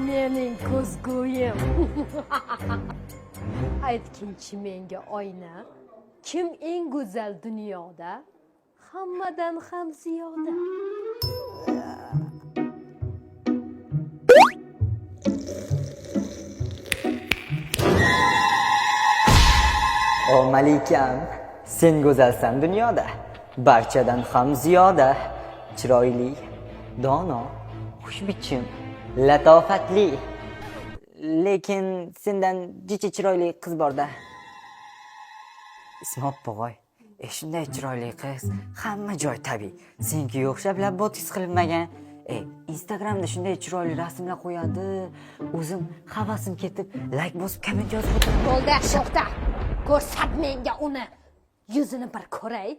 Mening ko'zguyim. Aytginchi menga oyna, kim eng go'zal dunyoda? Hammadan ham ziyoda. O malikam, sen go'zalsan dunyoda, barchadan ham ziyoda, chiroyli, dono, xushbichim, latofatli. Lekin sendan jicha chiroyli qiz borda. Ismi Oppog'oy. Shunday chiroyli qiz, hamma joy tabiiy. Senga o'xshab lab botoks qilinmagan. Instagramda shunday chiroyli rasmlar qo'yadi. O'zim havasim ketib, like bosib komment yozib o'tiraman. Bo'ldi, to'xta. Ko'rsat menga uni. Yuzini bir ko'ray.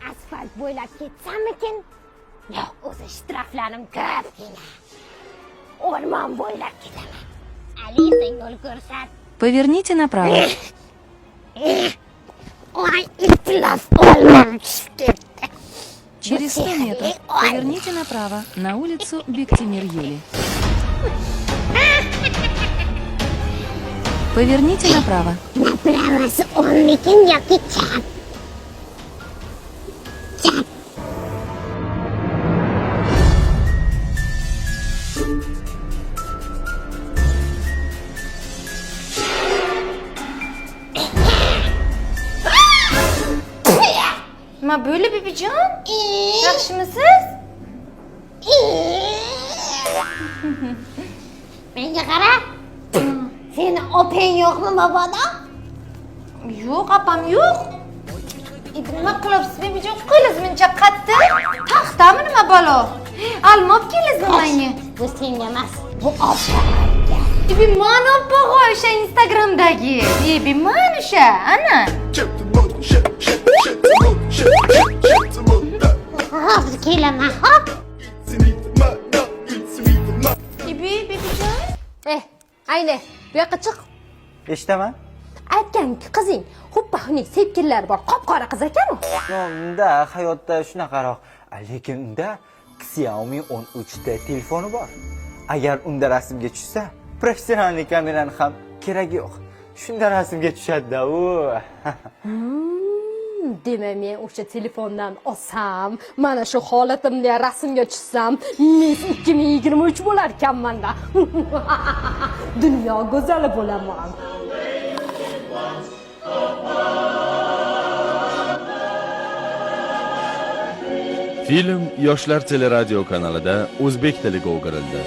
Asfalt bo'ylab ketsammikin? Yo'q, o'zi shtraflarim ko'pgina. O'rmon bo'ylab ketaman. Alisa, yo'l ko'rsat. Поверните направо. Voy, iflos olmam tushib ketdi. Через 100 метров поверните направо на улицу Бектимир-Юли. Поверните направо. Направо si o'ngmikin yoki chap? Chap. Nima bo'ldi, bibijon? Yaxshimisiz? Menga qara. Seni opang yo'qmi mabodo? Yo'q, opam yo'q. Nima qilyapsiz, bibijon? Qo'lingiz muncha qattiq. Taxtami nima balo? Alma olib keldingizmi menga? Bu senga emas, bu opangga. Ibi, man opog'oy o'sha Instagramdagi. Ibi, man o'sha, ana. Hozir kelaman, hop. Ibi, bibijon. Eh, ayni, bu yoqqa chiq. Eshitaman. Aytgan qizing xuppa xunik sepkillari bor, qop-qora qiz ekan u. No, unda hayotda shunaqaroq. Lekin unda Xiaomi 13T telefoni bor. Agar unda rasmga tushsa, professional kamerani ham keragi yo'q. Shunda rasmga tushadi-da u. Demak, men o'sha telefondan olsam, mana shu holatimda rasmga tushsam, Miss 2023 bo'lar ekanman-da. Dunyo go'zali bo'laman. Film Yoshlar teleradio kanalida o'zbek tiliga o'girildi.